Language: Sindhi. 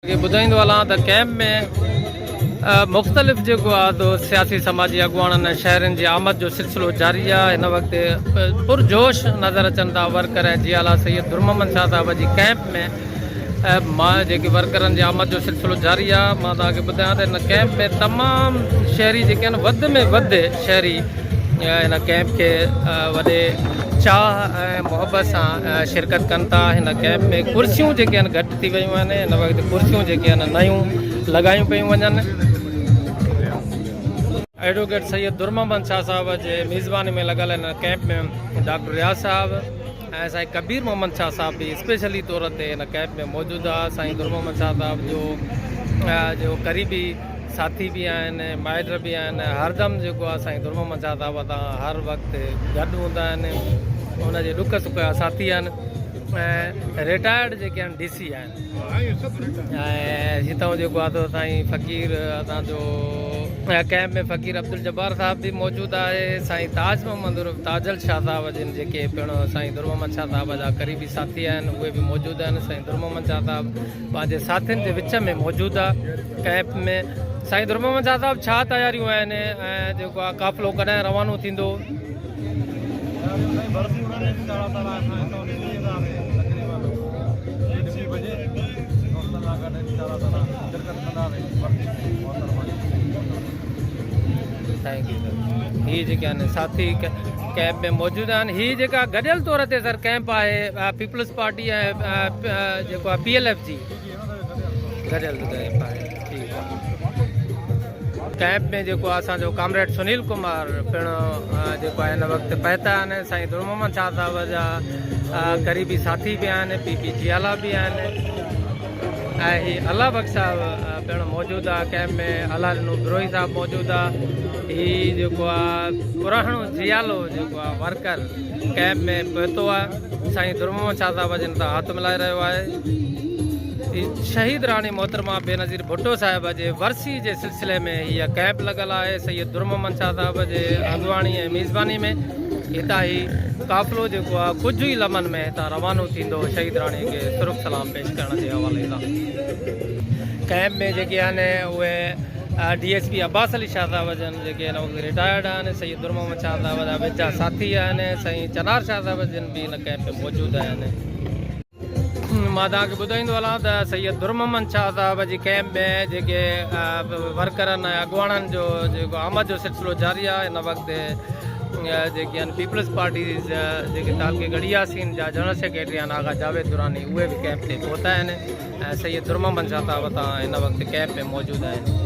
کي ٻڌائيندو هلان ته ڪئمپ ۾ مختلف جيڪو آ تو سياسي سماجي اڳواڻن ۽ شهرين جي آمد جو سلسلو جاري آ هن وقت پرجوش نظر اچن ٿا ورڪر ۽ جيالا سيد درمحمد شاهه صاحب جي ڪئمپ ۾ مان جيڪي ورڪرن جي آمد جو سلسلو جاري آ مان توهان کي ٻڌايان ته هن ڪئمپ ۾ تمام شهري جيڪي آهن وڌ ۾ وڌ شهري هن ڪئمپ کي وڏي چاهه ۽ محبت سان شرڪت ڪن ٿا هن ڪئمپ ۾ ڪرسيون جيڪي آهن گهٽ ٿي ويون آهن هن وقت ڪرسيون جيڪي آهن نيون لڳايون پيون وڃن. ايڊووڪيٽ سيد درمحمد شاهه صاحب جي ميزباني ۾ لڳل هن ڪئمپ ۾ ڊاڪٽر رياض صاحب ۽ سائين ڪبير محمد شاهه صاحب به اسپيشلي طور تي هن ڪئمپ ۾ موجود آهي سائين درمحمد شاهه صاحب جو جو قريبي ساٿي به آهن مائٽ به آهن هردم جيڪو آهي سائين درمحمد شاهه صاحب سان هر وقت گڏ هوندا آهن ان جي ڏک سک جا ساٿي آهن ۽ رٽائرڊ جيڪي آهن ڊي سي آهن ۽ هتان جيڪو آهي سائين فقير اسان جو ڪئمپ ۾ فقير عبدالجبار صاحب به موجود آهي سائين تاج محمد عرف تاجل شاهه صاحب جن جيڪي پڻ سائين در محمد شاهه صاحب جا قريبي ساٿي آهن اهي به موجود آهن سائين در محمد شاهه صاحب پنهنجي ساٿين جي وچ ۾ موجود آهي ڪئمپ ۾ سائين در محمد شاهه صاحب ڇا تياريون آهن ۽ جيڪو آهي قافلو ڪڏهن روانو ٿيندو؟ هي جيڪي آهن ساٿي ڪئمپ ۾ موجود آهن هي جيڪا گڏيل طور تي سر ڪئمپ آهي پيپلز پارٽي ۽ جيڪو آهي پي ايل ايف جي گڏيل ڪئمپ آهي ٺيڪ آهي ڪئمپ ۾ جيڪو آهي اسان جو ڪامريڊ سنيل ڪمار پڻ جيڪو آهي هن وقت پهتا آهن سائين در محمد شاهه صاحب جا قريبي ساٿي به آهن پي پي جيالا به آهن ۽ هي الله بخش صاحب پڻ موجود آهي ڪئمپ ۾ الله ڏنو بروهي صاحب موجود آهي هي جيڪو آهي پراڻو جيالو جيڪو آهي ورڪر ڪئمپ ۾ پهتو آهي سائين در محمد شاهه صاحب جن سان هٿ ملائي رهيو آهي شهيد راڻي محترمه بينظير ڀٽو صاحبه جي ورسي جي سلسلي ۾ هيء ڪئمپ لڳل آهي. سيد در محمد شاهه صاحب جي اڳواڻي ۽ ميزباني ۾ هتان هي قافلو جيڪو آهي ڪجهه ئي لمحن ۾ هتان روانو ٿيندو شهيد راڻي کي سرخ سلام پيش ڪرڻ جي حوالي سان. ڪئمپ ۾ جيڪي آهن اهي D S P Abbas Ali Shah صاحب جن جيڪي هن وقت رٽائرڊ آهن سيد در محمد شاهه صاحب جا ويجها ساٿي آهن سائين چنار شاهه صاحب جن به هن ڪئمپ ۾ موجود آهن. مان توهان کي ٻڌائيندو هلان ته سيد در محمد شاهه صاحب جي ڪئمپ ۾ جيڪي ورڪرن ۽ اڳواڻن جو جيڪو آمد جو سلسلو جاري آهي هن وقت جيڪي آهن پيپلز پارٽي جيڪي تعلقي ڳڙهي ياسين جا جنرل سيڪريٽري آهن آغا جاويد دراني اهي به ڪئمپ تي پهتا آهن ۽ سيد در محمد شاهه صاحب تان هن وقت ڪئمپ ۾ موجود آهن.